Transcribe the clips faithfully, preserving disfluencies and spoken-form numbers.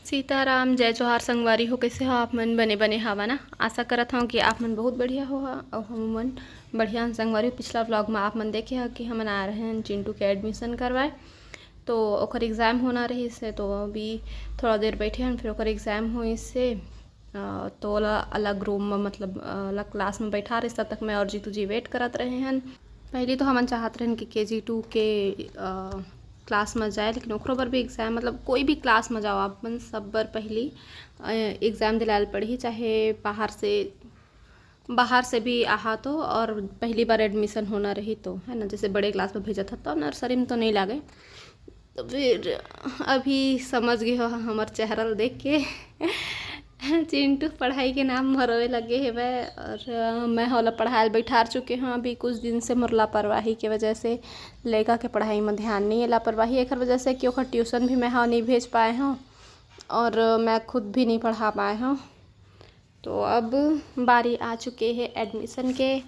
सीताराम, जय जोहार संगवारी हो। कइसे हो आप मन? बने बने हवा ना? आशा करत हव कि आप मन बहुत बढ़िया हो हा, अउ हम मन बढ़िया हन संगवारी हो। पिछला vlog में आप मन देखे हा कि हमन आए रहे हन चिंटू के admission करवाए, तो ओकर exam होना रहिस हे, तो अभी थोड़ा देर बैठे हन, फिर ओकर exam होइस हे। अ, तो ओला अलग room में, मतलब, अ, अलग class में बैठा रहिस, तब तक मैं और जीतू जी wait करत रहे हन। पहली तो हमन चाहत रहन कि KG two के, अ, class में जाए, लेकिन ओकरो बर भी exam, मतलब, कोई भी class में जाओ आप मन, सब बर पहली, अ, exam दिलाए ल पड़ही, चाहे बाहर से, बाहर से भी आहा तो, और पहली बार admission होना रही तो, है ना, जैसे बड़े class में भेजत हन, तो nursery में तो नहीं लागे। तो फिर अभी समझ गए हो हमर चेहरा ल देख के। चिंटू पढ़ाई के नाम म रोए लगे हेवय, और, अ, मैं ह ओला पढ़ाए ल बैठार चुके हव। अभी कुछ दिन से मोर लापरवाही के वजह से लइका के पढ़ाई म ध्यान नहीं है, लापरवाही एकर वजह से कि ओकर tuition भी मैं ह नहीं भेज पाए हव, और, अ, मैं खुद भी नहीं पढ़ा पाए हव। तो अब बारी आ चुके हे admission के,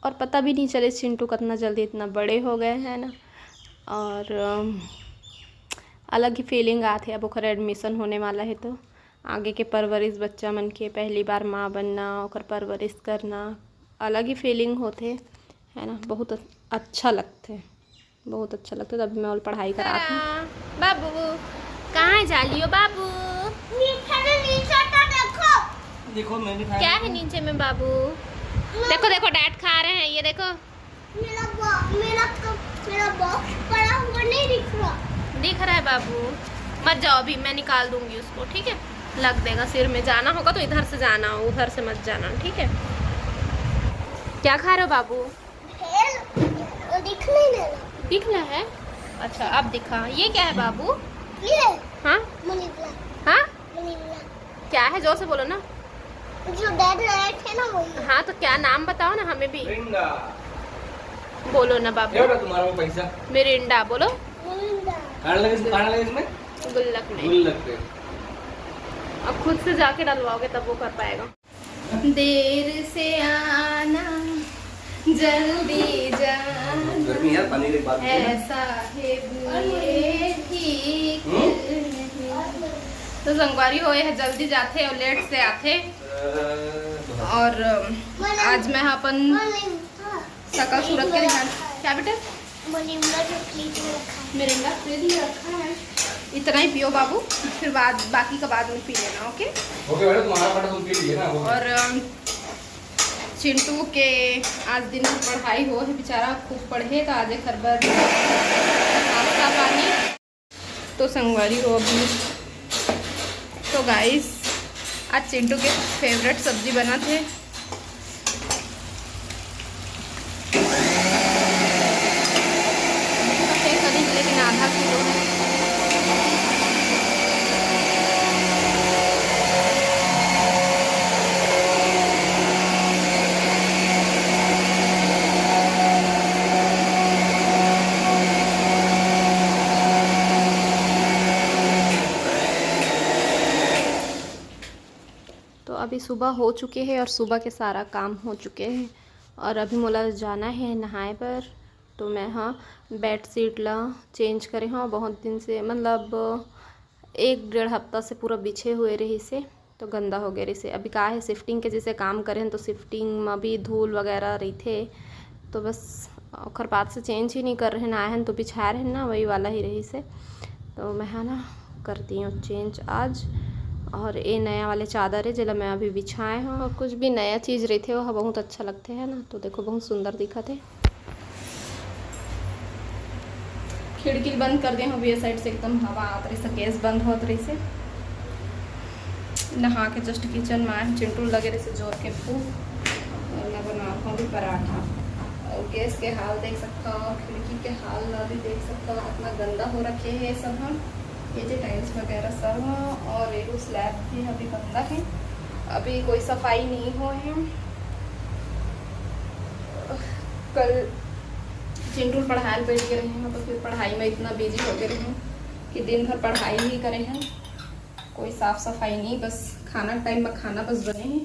और पता भी नहीं चले चिंटू कितना जल्दी इतना बड़े हो गए हैं ना। और, अम, अलग ही feeling आथे अब ओकर admission होने वाला है, तो आगे के परवरिश, बच्चा मन के पहली बार माँ बनना, ओकर परवरिश करना, अलग ही feeling होथे, है ना। बहुत अच-, अच्छा लगथे, बहुत अच्छा लगथे। तो अभी मैं और पढ़ाई करात हूँ। बाबू, कहाँ जा लियो बाबू? नीचे, नीचे तो देखो। देखो, मैं भी खा क्या रहा है हूँ। नीचे में बाबू? देखो, देखो, dad खा रहे हैं, ये देखो। मेरा बॉ-, मेरा क-, मेरा box पड़ा हुआ नहीं दिख रहा। दिख रहा है बाबू, मत जाओ अभी, मैं निकाल दूंगी उसको, ठीक है? लग देगा सिर में, जाना होगा तो इधर से जाना, उधर से मत जाना, ठीक है? क्या खा रहे हो बाबू? भेल, वो दिख नहीं रहा। दिख रहा है? अच्छा, अब दिखा। ये क्या है बाबू? ये हाँ? Money plant. हाँ? Money plant. क्या है? जोर से बोलो ना। जो dad लाए थे ना, वही। हाँ, तो क्या नाम बताओ ना हमें भी। मिरिंडा। बोलो ना बाबू। क्या बेटा तुम्हारा वो पैसा? मिरिंडा बोलो। मिरिंडा। कहाँ लगे इसमें? कहाँ लगे इसमें? गुल्लक में। गुल्लक पे। अब खुद से जाके डलवाओगे तब वो कर पाएगा। देर से आना, जल्दी जाना, गर्मी यार, पानी की बात है। ऐसा है बुरे ठीक हम्म? नहीं। तो संगवारी हो, ये जल्दी जाथे और late से आथे। अ, और, अम, आज मैं अपन शकल सूरत के ध्यान, क्या बेटा? मिरिंडा जो फ्रिज में रखा है। मिरिंडा फ्रिज में रखा है, इतना ही पियो बाबू, फिर बाद, बाकी का बाद में पी लेना, OK? OK बेटा, तुम्हारा फटा तुम पी लीजिए ना, OK। और, अम, चिंटू के आज दिन भर पढ़ाई हो है, बेचारा खूब पढ़े, तो आज एक हर बार नाश्ता पानी। तो संगवारी हो अभी, तो guys, आज चिंटू के favourite सब्जी बनत हे। लेकिन आधा किलो है। तो अभी सुबह हो चुके हे और सुबह के सारा काम हो चुके हे और अभी मोला जाना हे नहाए बर। तो मैं ह bedsheet ला change करे हव, बहुत दिन से, मतलब एक डेढ़ हफ्ता से पूरा बिछे हुए रहिस हे, तो गंदा हो गए रहिस हे। अभी का हे, shifting के जैसे काम करे हन, तो shifting में भी धूल वगैरह रहिथे, तो बस ओकर बाद से change ही नहीं कर रहे, आए हन तो बिछाए रहे ना, वही वाला ही रहिस हे। तो मैं ह ना करती हूँ change आज। और ये नया वाले चादर है, जेला मैं अभी बिछाए हूँ। और कुछ भी नया चीज़ रहिथे, वो बहुत अच्छा लगथे, है ना। तो देखो, बहुत सुंदर दिखत हे। खिड़की ल बंद कर दे हूँ, ये side से एकदम हवा आत रहिस, गैस बंद होत रहिस हे। नहा के just kitchen में आए हूँ, चिंटू लगे रहिस हे जोर के भूख, और मैं बनात हूँ अभी पराठा। और गैस के हाल देख सकता हो, खिड़की के हाल ला भी देख सकता हो, कितना गंदा हो रखे हे सब। हम ये जे tiles वगैरह सब ह, और ये slab भी अभी गंदा है, अभी कोई सफाई नहीं हो है। कल चिंटू ल पढ़ाए ल बैठ के रहे हैं, तो फिर पढ़ाई में इतना busy हो गए रहे हैं कि दिन भर पढ़ाई ही करे हैं, कोई साफ सफाई नहीं, बस खाना time में खाना बस बने हैं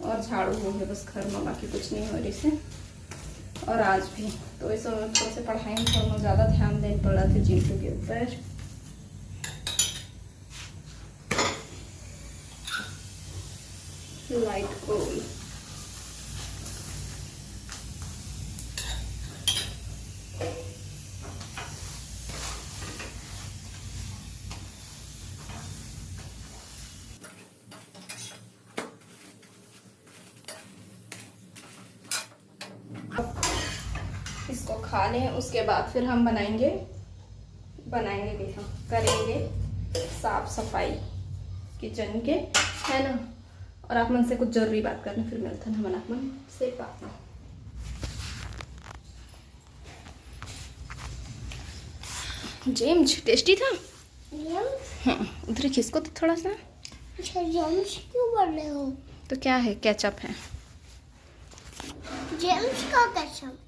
और झाड़ू हो गया बस घर में, बाकी कुछ नहीं हो रही से। और आज भी तो इस समय थोड़ा सा पढ़ाई में थोड़ा ज़्यादा ध्यान देना पड़ा था चिंटू के ऊपर। लाइट गोल। इसको खा लें, उसके बाद फिर हम बनाएंगे, बनाएंगे नहीं, हम करेंगे साफ सफाई किचन के, है ना। और आप मन से कुछ जरूरी बात करना, फिर मिलते हैं हम आप मन से बात। जेम्स टेस्टी था। जेम्स? हाँ, उधर खिसको तो थोड़ा सा। अच्छा, जेम्स क्यों बोल रहे हो? तो क्या है, केचप है। जेम्स का केचप।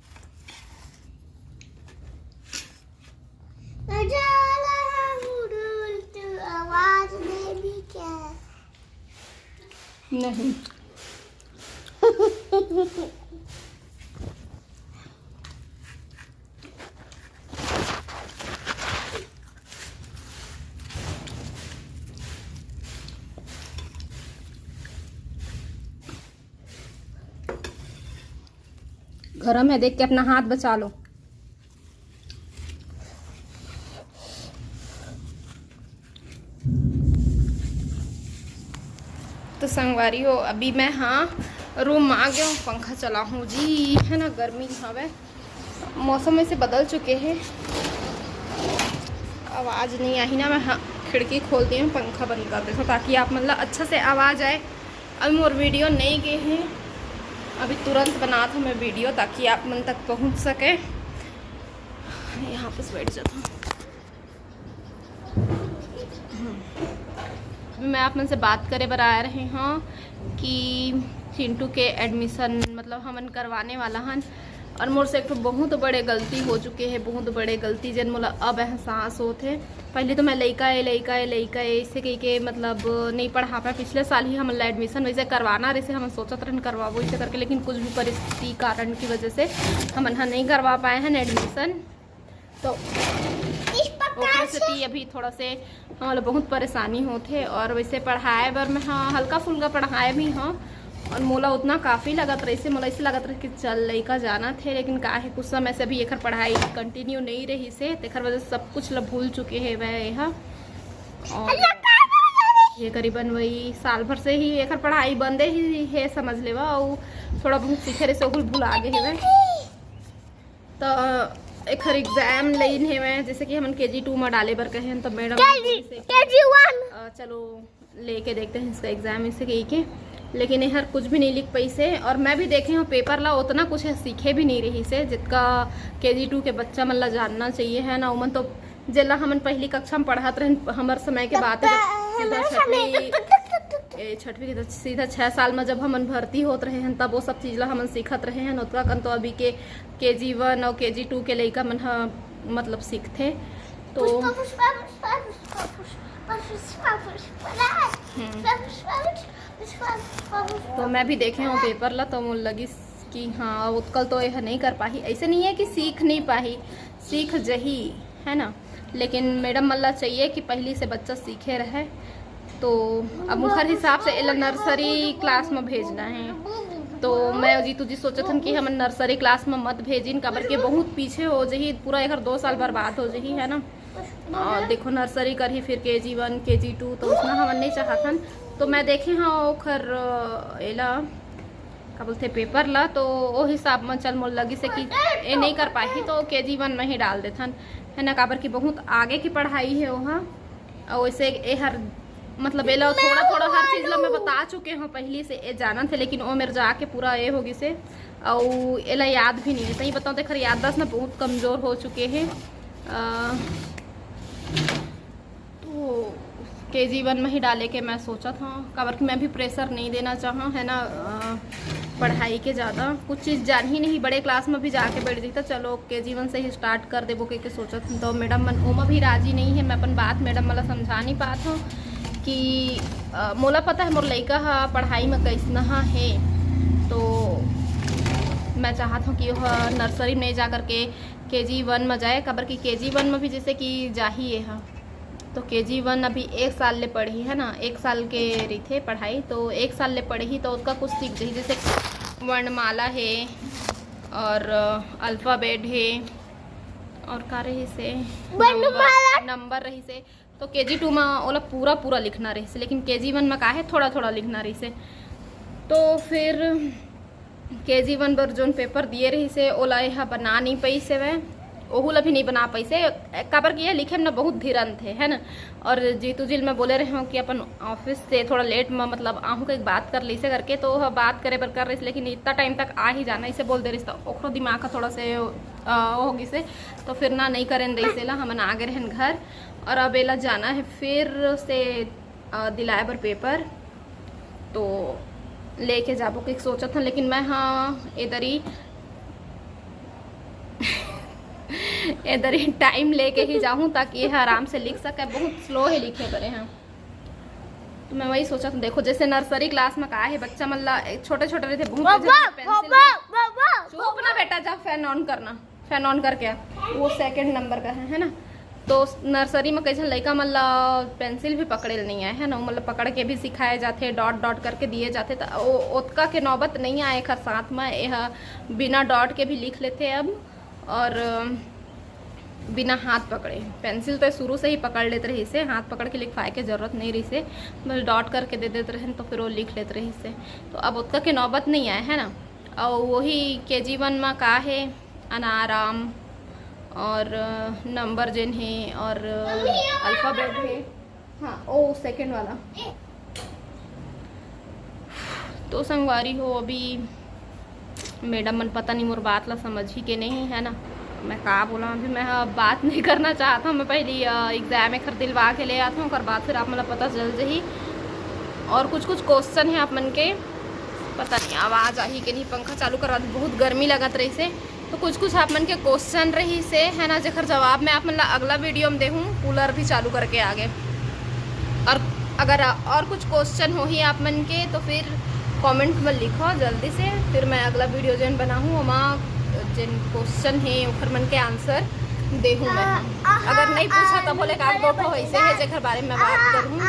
मैं जा रहा हूँ डोल, तू आवाज दे दी क्या? नहीं। गरम है, देख के अपना हाथ बचा लो। तो संगवारी हो, अभी मैं, हाँ, रूम में आ गया हूँ, पंखा चला हूँ जी, है ना, गर्मी हवे, मौसम ऐसे बदल चुके हैं। आवाज़ नहीं आई ना, मैं, हाँ, खिड़की खोल दी हूँ, पंखा बंद कर देता हूँ ताकि आप मतलब अच्छा से आवाज़ आए। अभी मोर वीडियो नहीं गए हैं, अभी तुरंत बनात हूँ मैं वीडियो ताकि आप मन तक पहुँच सके। यहाँ पर बैठ जाता हूँ। अभी मैं आप मन से बात करे बर आ रहे हूँ कि चिंटू के एडमिशन मतलब हमन करवाने वाला हन, और मोर से एक ठो बहुत बड़े गलती हो चुके है, बहुत बड़े गलती, जेन मोला अब एहसास होत है। पहले तो मैं लइका ए, लइका ए, लइका ए, ऐसे कह के मतलब नहीं पढ़ा पाए। पिछले साल ही हमन ला एडमिशन वैसे करवाना रहिसे, हमन सोचत रहन करवाबो ऐसे करके, लेकिन कुछ भी परिस्थिति कारण की वजह से हमन हा नहीं करवा पाए हैं एडमिशन। तो ओकरे सेती अभी थोड़ा से हमला बहुत परेशानी होत हे, और वैसे पढ़ाए बर मैं, हाँ, हल्का फुल्का पढ़ाए भी हूँ, और मोला उतना काफ़ी लगत रहिसे, मोला ऐसे लगत रहे कि चल लइका जानत हे, लेकिन का है कुछ समय से अभी एकर पढ़ाई कंटिन्यू नहीं रहिसे, तेकर वजह से सब कुछ ला भूल चुके हे वह एहा। और ये करीबन वही साल भर से ही एकर पढ़ाई बंदे ही है समझ लेवा, और थोड़ा बहुत सीखे रहिसे ओहू भुला गे हेवय। तो एखर एग्जाम लेन हेवय, जैसे कि हमन केजी टू में डाले बर कहे हन, तो मैडम केजी वन। चलो लेके देखते हैं इसका एग्जाम, इसे कही के। लेकिन एहर कुछ भी नहीं लिख पाइसे, और मैं भी देखे हूँ पेपर ला, उतना कुछ सीखे भी नहीं रहिसे जितका केजी टू के बच्चा मन ला जानना चाहिए है ना। उमन तो जेला हमन पहली कक्षा में पढ़त रहन, हमर समय के बात है, जब सीधा छठवीं, ए, छठवीं के तो सीधा छः साल में जब हमन भर्ती होत रहे हन, तब वो सब चीज ला हमन सीखत रहे हन। ओतका कन तो अभी के केजी वन और केजी टू के लइका मन ह मतलब सीखथे। तो पुष्पा, पुष्पा, पुष्पा, पुष्पा, पुष्पा, पुष्पा, पुष्पा, पुष्पा, हम्म। पुष्पा, पुष्पा, पुष्पा, पुष्पा, पुष्पा। तो मैं भी देखे हूँ पेपर ला, तो मोला लगिस कि हाँ, उत्कल तो यह नहीं कर पाही। ऐसे नहीं है कि सीख नहीं पाही, सीख जही, है ना। लेकिन मैडम मन ला चाहिए कि पहली से बच्चा सीखे रहे। तो अब ओखर हिसाब से एला नर्सरी क्लास में भेजना है। तो मैं जीतू जी सोचत हन कि हमन नर्सरी क्लास में मत भेजिन, काबर के बहुत पीछे हो जही, पूरा एकर दो साल बर्बाद हो जही, है ना। और देखो, नर्सरी करही, फिर केजी वन, केजी टू, तो उसना हमन नहीं चाहत हन। तो मैं देखे हाँ ओखर, अ, एला का बोलथे, पेपर ला, तो ओ हिसाब म चल मोर लगिस हे कि ए नहीं कर पाही, तो केजी वन में ही डाल देथन, है ना, काबर कि बहुत आगे की पढ़ाई है ओहा। और वैसे ए हर मतलब एला थोड़ा थोड़ा हर चीज ला मैं बता चुके हूँ पहले से, ए जानत हे, लेकिन ओ मेर जाके पूरा ए हो गिस हे, और एला याद भी नहीं है। सही बताऊँ तो एकर याददाश्त ना बहुत कमजोर हो चुके हैं। अ, तो केजी वन में ही डाले के मैं सोचत हूँ, काबर कि मैं भी प्रेशर नहीं देना चाहूँ, है ना। अ, पढ़ाई के ज़्यादा कुछ चीज़ जान ही नहीं, बड़े क्लास में भी जाके बैठ जाता, चलो केजी वन से ही स्टार्ट कर देबो के, के सोचत हूँ। तो मैडम मन ओमा भी राजी नहीं है, मैं अपन बात मैडम मन ला समझा नहीं पात हूँ कि, अ, मोला पता है मोर लइका ह पढ़ाई में कैसना है, तो मैं चाहत हूँ कि वह नर्सरी में जा करके केजी वन में जाए, काबर कि केजी वन में भी जैसे कि जाही ये ह तो केजी वन अभी एक साल ले पढ़ही, है ना, एक साल के रहिथे पढ़ाई, तो एक साल ले पढ़ही तो ओतका कुछ सीख जाही, जैसे वर्णमाला हे और अल्फाबेट हे और का रहिसे, वर्णमाला। नंबर, नंबर रहिसे। तो केजी टू में ओला पूरा पूरा लिखना रहिसे, लेकिन केजी वन में का हे, थोड़ा थोड़ा लिखना रहिसे। तो फिर केजी वन बर जोन पेपर दिए रहिसे, ओला एहा बना नहीं पाइस हवय, ओहू ला भी नहीं बना पाइस हे, काबर कि ये लिखे में ना बहुत धीरन थे, है ना। और जीतू जी ल मैं बोले रहे हूँ कि अपन ऑफिस से थोड़ा लेट में, मतलब, आहूँ के एक बात कर लीसे करके, तो ओह बात करे बर कर रहिस, लेकिन इतना टाइम तक आ ही जाना, इसे बोल दे रहिस, तो ओखरो दिमाग का थोड़ा से, अ, हो गिसे, तो फिर ना नहीं करेन दे इसे ला, हमन आ गए रहन घर। और अब एला जाना है फिर से, अ, दिलाए बर पेपर, तो लेके जाबो के सोचत हन, लेकिन मैं, हाँ, एदरी एदरी टाइम लेके ही जाहूँ, ताकि ये आराम से लिख सके। बहुत स्लो है लिखे बरे, हाँ। तो मैं वही सोचत हूँ, देखो, जैसे नर्सरी क्लास में का है, बच्चा मन ला छोटे छोटे रहिथे, बहुत तेज बाबा, पेंसिल बाबा, भी बाबा, चुप ना बेटा, जा, फैन ऑन करना, फैन ऑन करके आ। वो सेकंड नंबर का है, है ना। तो नर्सरी में कइसन लइका मन ला पेंसिल भी पकड़े ल नहीं आए, है ना, मतलब, पकड़ के भी सिखाए जाथे, डॉट डॉट करके दिए जाथे, तो ओ-, ओतका के नौबत नहीं आए एखर साथ में, यह बिना डॉट के भी लिख लेथे अब। और बिना हाथ पकड़े, पेंसिल तो शुरू से ही पकड़ लेत रहिसे, हाथ पकड़ के लिखवाए के जरूरत नहीं रहिसे, बस डॉट करके दे देत रहन तो फिर वो लिख लेत रहिसे। तो अब ओतका के नौबत नहीं आए, है ना। और वही केजी वन में का है, अनार, आम और नंबर जेन है और अल्फाबेट है, हाँ, ओ सेकंड वाला। तो संगवारी हो, अभी मैडम मन पता नहीं मोर बात ला समझही के नहीं, है ना। मैं का बोला, अभी मैं ह बात नहीं करना चाहत हूँ। मैं पहली, अ, एग्जाम एखर दिलवा के ले आत हूँ, ओकर बाद फिर आप मन ला पता चल जही। और कुछ कुछ क्वेश्चन है आप मन के, पता नहीं आवाज़ आही के नहीं, पंखा चालू करवा दे, बहुत गर्मी लगत रहिसे। तो कुछ कुछ आप मन के क्वेश्चन रहिसे, है ना, जेकर जवाब मैं आप मन ला अगला वीडियो में देहूँ, कूलर भी चालू करके आगे। और अगर और कुछ क्वेश्चन होही आप मन के, तो फिर कमेंट में लिखो जल्दी से, फिर मैं अगला वीडियो जेन बनाहूँ, ओमा जेन क्वेश्चन है, ओकर मन के आंसर देहूँ मैं। अगर नहीं पूछा, तब बोले का दो ठो ऐसे है, जेकर बारे में बात करूँ।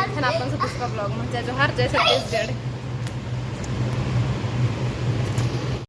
फिर आप मन से दूसरा ब्लॉग में। जय जोहार, जय छत्तीसगढ़।